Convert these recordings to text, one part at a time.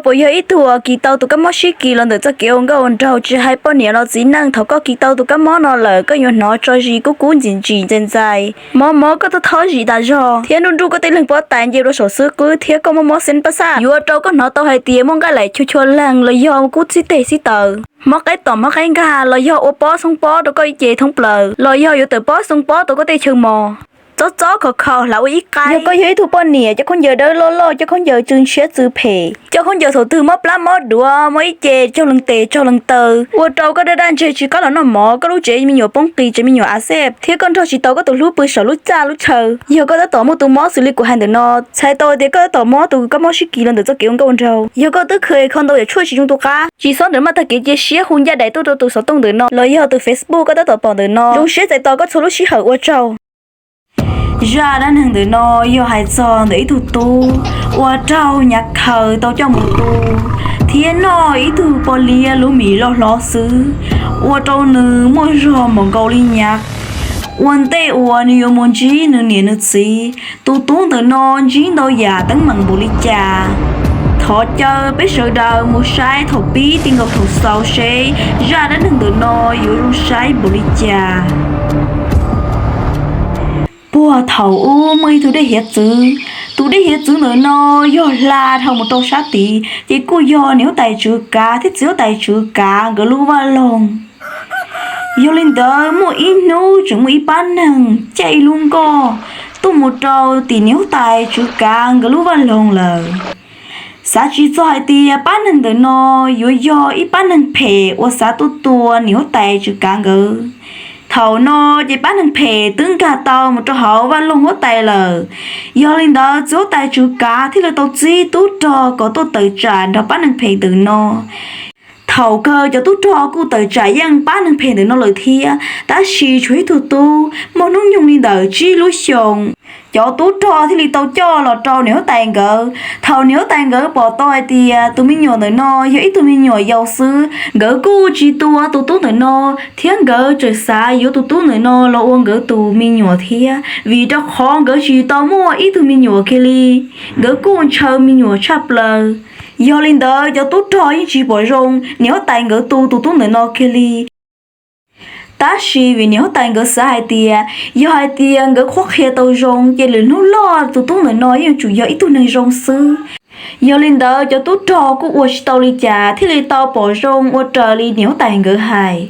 Puas yog ib tug uas kis tau tus kab mob sib kis los ntawm txoj kev ua nkauj ua nraug? Tsis hais poj niam los txiv neej, thaum koj kis tau tus kab mob no lawm, koj yuav hnov tso zis kub kub ntxim ntxim ntxais ntxais, mob mob koj tuaj thob zis tas zog thiab nruj nruj koj tej leeg pob tais nce rau saum xub qwb thiab koj mob mob xeeb pab xaj, yuav ua rau koj hnov tau hais tias muaj nqaij laim chua chua leeg los yog kub txib teg xib taws, mob qaib tom mob qaib nkag los yog ua pob xoob pob rau koj ib ce thoob plaws los yog yuav tawm pob xoob pob rau koj tej chaw mos. Txob txob khov kho hlav ua ib qab. Yog koj yog ib tug poj niam coj khaub ncaws dawb loj loj, coj khaub ncaws tsw ntshiab tsw phem, coj khaub ncaws thaum twg mob plab mob duav mob ib ce tsaug leeg tes tsaug leeg taw, ua rau koj daj daj ntseg tsis qab los noj mov, koj lub tsev me nyuam poob qis tsev me nyuam a xej thiab koj nrog tsis tau koj tus hlub pw saum lub txaj lub chaw. Yog koj tab tom muaj tus mob xws li kuv hais ntawm no, txhais tau tias koj tab tom mob tus kab mob sib kis los ntawm txoj kev ua nkauj ua nraug. Yog koj twb khaws kho ntau yam tshuaj tsis zoo tu qab, tsis xob ntawm maj tag kev cia siab hu ncaj daim tuaj rau tus xov tooj ntawm no los yog tus Facebook koj tab tom pom ntawm no, zoo siab txais tos koj txhua lub sij hawm, ua tsaug. Zaj dab neeg ntawm no yog hais txog ntawm ib tug tub ua raug nyav khaws tau coj mus tu thiab noj ib tug poj liab lub mis loj hlob xwb, ua rau nws muaj zog npaum nkaus li nyav. Ua ntej uas nws yuav mus ntsib nws niam nws txiv, tus tub ntawm no ntsib ntau yam teeb meem npaum li cas. Thov caw peb sawv daws mus saib thaum pib ti nkaus thaum xaus seb zaj dab neeg ntawm no yuav zoo saib npaum li cas. Puag thaum ub muaj ib tug dej hiav txwv. Tus dej hiav txwv ntawm no yog hla dhau mus rau sab tid, ces kuj yog niam huab tais Tswv Kav thiab txiv huab tais Tswv Kav nkawd lub vaj loog. Yog li ntawd muaj ib hnub tseem muaj ib pab neeg caij ib lub nkoj tuaj mus rau tim niam huab tais Tswv Kav nkawd lub vaj loog lawm. Xav tsis txog hais tias pab neeg ntawm no yuav yog ib pab neeg phem uas xav tuaj tua niam huab tais Tswv Kav nkawd. Thaum no ces pab neeg phem twb nkag tau mus rau hauv vaj loog huab tais lawm. Yog li ntawd txiv huab tais Tswv Kav thiaj li tau txib tub rog kom tuaj tawm tsam nrog pab neeg phem ntawm no. Thaum kawg cov tub rog kuj tawm tsam yeej pab neeg phem ntawm no lawm thiab, tab sis tshuav ib tug tub muaj hnub nyoog li ntawm tsib lub xyoos. Cov tub rog thiaj li tau coj los rau niam huab tais nkawd. Thaum niam huab tais nkawd pom tau hais tias tus me nyuam ntawm no yog ib tug me nyuam yau xwb, nkawd kuj tsis tua tus tub ntawm no, thiab nkawd tseem xav yuav tus tub ntawm no los ua nkawd tus me nyuam thiab, vim rau qhov nkawd tsis tau muaj ib tug me nyuam kiag li. Nkawd kuj ntshaw me nyuam tshaj plaws. Yog li ntawd cov tub rog yeej tsis pom zoo niam huab tais nkawd tu tus tub ntawm no kiag li. Tab sis vim niam huab tais nkawd xav hais tias yog hais tias nkawd qhuab qhia tau zoo ces lwm hnub loj tus tub ntawm no yeej yuav tsum yog ib tug neeg zoo xwb. Yog li ntawd cov tub rog kuj ua tsis tau li cas thiaj li tau pom zoo ua raws li niam huab tais nkawd hais.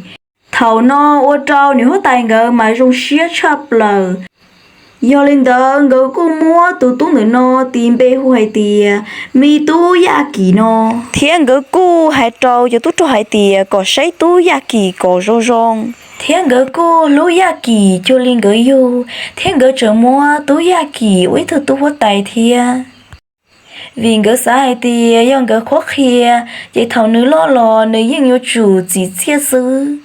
Thaum no ua rau niam huab tais nkawd mas zoo siab tshaj plaws. Yog li ntawd nkawd kuj muab tus tub ntawm no tis npe hu hais tias me tub Yaj Kim no, thiab nkawd kuj hais rau cov tub rog hais tias kom saib tub Yaj Kim kom zoo zoo, thiab nkawd kuj hlub Yaj Kim cuag li nkawd yug, thiab nkawd tseem muab tub Yaj Kim ua ib tug tub huab tais thiab. Vim nkawd xav hais tias yog nkawd qhuab qhia, ces thaum nws loj los nws yeej yuav tsum txim txiaj xwb.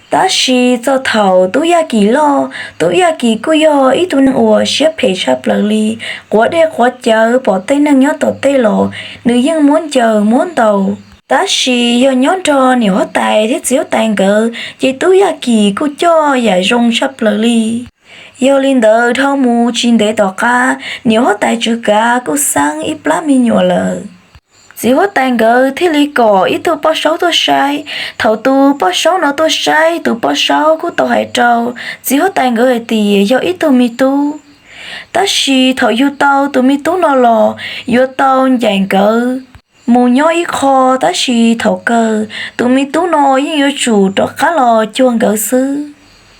Tab sis txog thaum tub Yaj Kim loj, tub Yaj Kim kuj yog ib tug neeg uas siab phem tshaj plaws li, quav dej quav cawv, pom tej neeg nyob tom tej los nws yeej muab ncaws muab ntaus. Tab sis yog nyob nrog niam huab tais thiab txiv huab tais nkawd, ces tub Yaj Kim kuj coj yam zoo tshaj plaws li. Yog li ntawd dhau mus tsis ntev tom qab, niam huab tais Tswv Kav kuj xeeb ib plab me nyuam lawm. Txiv huab tais nkawd thiaj li kom ib tug poj saub tuaj saib. Thaum tus poj saub no tuaj saib, tus poj saub kuj tau hais rau txiv huab tais nkawd hais tias yog ib tug me tub, tab sis thaum yug tau tus me tub no los yuav tau ncaim nkawd mus nyob ib qho, tab sis thaum kawg tus me tub no yeej yuav tsum rov qab los cuag nkawd xwb.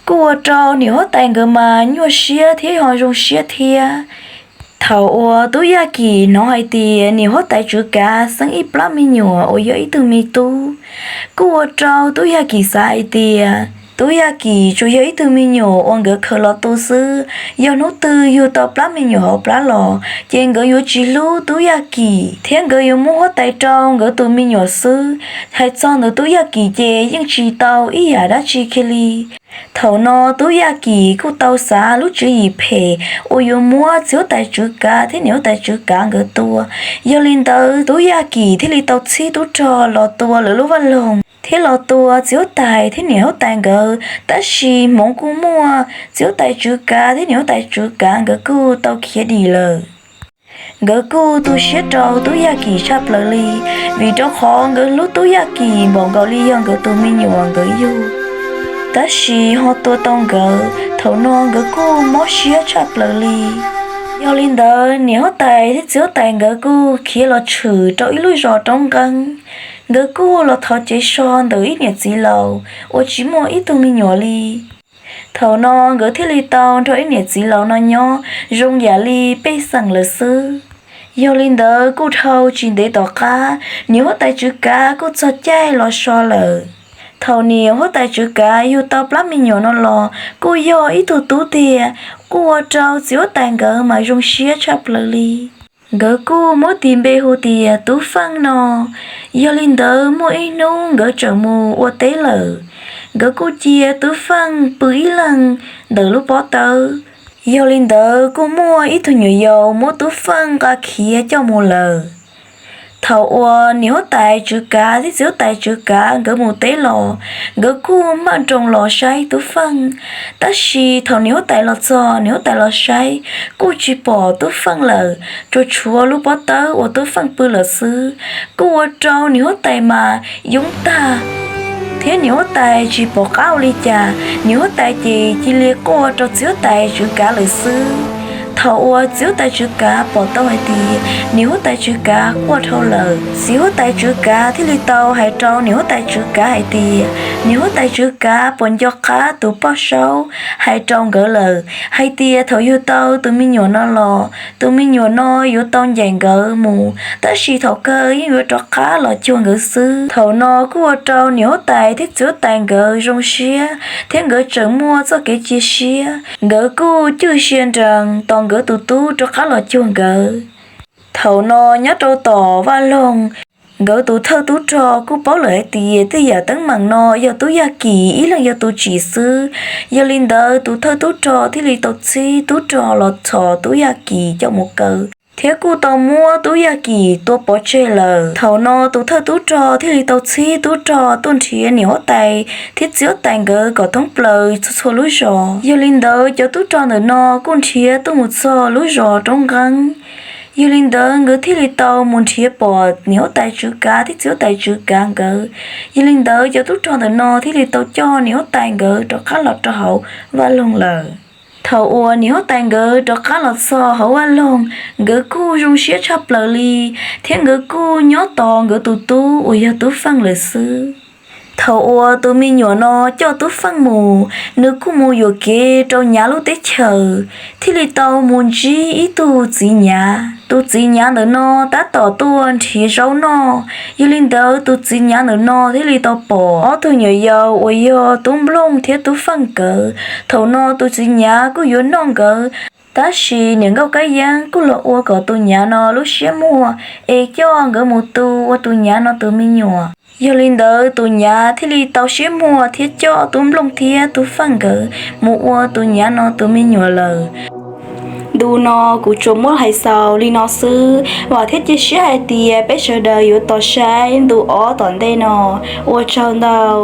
Kuj ua rau niam huab tais nkawd mas nyuaj siab thiab ho zoo siab thiab. Thaum uas tub Yaj Kim hnov hais tias niam huab tais Tswv Kav xeeb ib plab me nyuam uas yog ib tug me tub, kuj ua rau tub Yaj Kim xav hais tias tub Yaj Kim tsuas yog ib tug me nyuam uas nkawd khaws los tu xwb, yog hnub twg yug tau plab me nyuam hauv plab los ces nkawd yuav tsis hlub tub Yaj Kim thiab nkawd yuav muab huab tais rau nkawd tus me nyuam xwb. Hais txog ntawm tub Yaj Kim ces yeej tsis tau ib yam dab tsi kiag li. Thaum no tub Yaj Kim kuj tau xav lub tswv yim phem uas yuav muab txiv huab tais Tswv Kav thiab niam huab tais Tswv Kav nkawd tua. Yog li ntawd tub Yaj Kim thiaj li tau txhib tub rog los tua lawv lub vaj loog thiab los tua txiv huab tais thiab niam huab tais nkawd. Tab sis hmoov kuj muaj, txiv huab tais Tswv Kav thiab niam huab tais Tswv Kav nkawd kuj tau khiav dim lawm. Nkawd kuj tu siab rau Tub Yaj Kim tshaj plaws li, vim rau qhov nkawd hlub Tub Yaj Kim npaum nkaus li yog nkawd tus me nyuam nkawd yug. Tab sis ho tua tau nkawd, thaum no nkawd kuj mob siab tshaj plaws li. Yog li ntawd niam huab tais thiab txiv huab tais nkawd kuj khiav los tshwm rau ib lub zos roob nqeeb. Nkawd kuj los thov cev so ntawm ib niam txiv laus uas tsis muaj ib tug me nyuam li. Thaum no nkawd thiaj li tau nrog ib niam txiv laus no nyob zoo yam li pej xeem lawm xwb. Yog li ntawd kuj dhau tsis ntev tom qab, niam huab tais Tswv Kav kuj txog caij los so lawm. Thaum niam huab tais Tswv Kav yug tau plab me nyuam no los kuj yog ib tug tub tiag, kuj ua rau txiv huab tais nkawd mas zoo siab tshaj plaws li. Nkawd kuj muab tis npe hu tias Tub Feej no. Yog li ntawd muaj ib hnub nkawd tseem mus ua teb lawm, nkawd kuj cia Tub Feej pw ib leeg ntawm lub pob tawb. Yog li ntawd kuj muaj ib tug nyuam yaus muab Tub Feej nqa khiav coj mus lawm. Thaum uas niam huab tais Tswv Kav thiab txiv huab tais Tswv Kav nkawd mus teb los, nkawd kuj maj nroos los saib Tub Feej. Tab sis thaum niam huab tais los txog, niam huab tais los saib, kuj tsis pom Tub Feej lawm, tsuas tshuav lub pob tawb uas Tub Feej pw lawm xwb. Kuj ua rau niam huab tais mas yoob tag, thiab niam huab tais tsis pom qab ua li cas, niam huab tais ces cia li quaj rau txiv huab tais Tswv Kav lawm xwb. Thaum uas txiv huab tais Tswv Kav pom tau hais tias niam huab tais Tswv Kav quaj dhau lawm, txiv huab tais Tswv Kav thiaj li tau hais rau niam huab tais Tswv Kav hais tias, niam huab tais Tswv Kav puas nco qab tus poj saub hais rau nkawd lawm hais tias thaum yug tau tus me nyuam no los, tus me nyuam no yuav tau ncaim nkawd mus, tab sis thaum kawg yeej yuav rov qab los cuag nkawd xwb. Thaum no kuj ua rau niam huab tais thiab txiv huab tais nkawd zoo siab, thiab nkawd tseem muaj txoj kev cia siab. Nkawd kuj cwj sia nrees tos nkawd tus tub rov qab los cuag nkawd. Thaum no nyob rau tom vaj loog, nkawd tus thawj tub rog kuj paub lawm hais tias tej yam teeb meem no yog Tub Yaj Kim ib leeg yog tus tsim xwb. Yog li ntawd tus thawj tub rog thiaj li tau txhib tub rog los txhom Tub Yaj Kim coj mus kaw, thiab kuj tau muab Tub Yaj Kim tua pov tseg lawm. Thaum no tus thawj tub rog thiaj li tau txhib tub rog tuaj nrhiav niam huab tais thiab txiv huab tais nkawd kom thoob plaws txhua txhua lub zos. Yog li ntawd cov tub rog ntawm no kuj nrhiav tuaj mus txog lub zos roob nqeeb. Yog li ntawd nkawd thiaj li tau mus nrhiav pom niam huab tais Tswv Kav thiab txiv huab tais Tswv Kav nkawd. Yog li ntawd cov tub rog ntawm no thiaj li tau coj niam huab tais nkawd rov qab los rau hauv vaj loog lawm. Thaum uas niam huab tais nkawd rov qab los txog hauv vaj loog, nkawd kuj zoo siab tshaj plaws li, thiab nkawd kuj nyob tos nkawd tus tub uas yog Tub Feej lawm xwb. Thaum uas tus me nyuam no coj Tub Feej mus, nws kuj mus yuam kev rau nyav lub teb chaws, thiaj li tau mus ntsib ib tug txiv nyav. Tus txiv nyav ntawm no tab tom tuaj nrhiav zaub noj. Yog li ntawd tus txiv nyav ntawm no thiaj li tau pom ob tug nyuam yaus uas yog Tub Nplooj thiab Tub Feej nkawd. Thaum no tus txiv nyav kuj yuav noj nkawd, tab sis niam nkauj Kab Yeeb kuj los ua kom tus nyav no lub siab muag es coj nkawd mus tu ua tus nyav no tus me nyuam. Yog li ntawd tus nyav thiaj li tau siab muag thiab coj Tub Nplooj thiab Tub Feej nkawd mus ua tus nyav no tus me nyuam lawm. Ntu no kuv tsuas muab hais xaus li no xwb, vam thiab cia siab hais tias peb sawv daws yuav tau saib ntu ob tom ntej no. Ua tsaug ntau.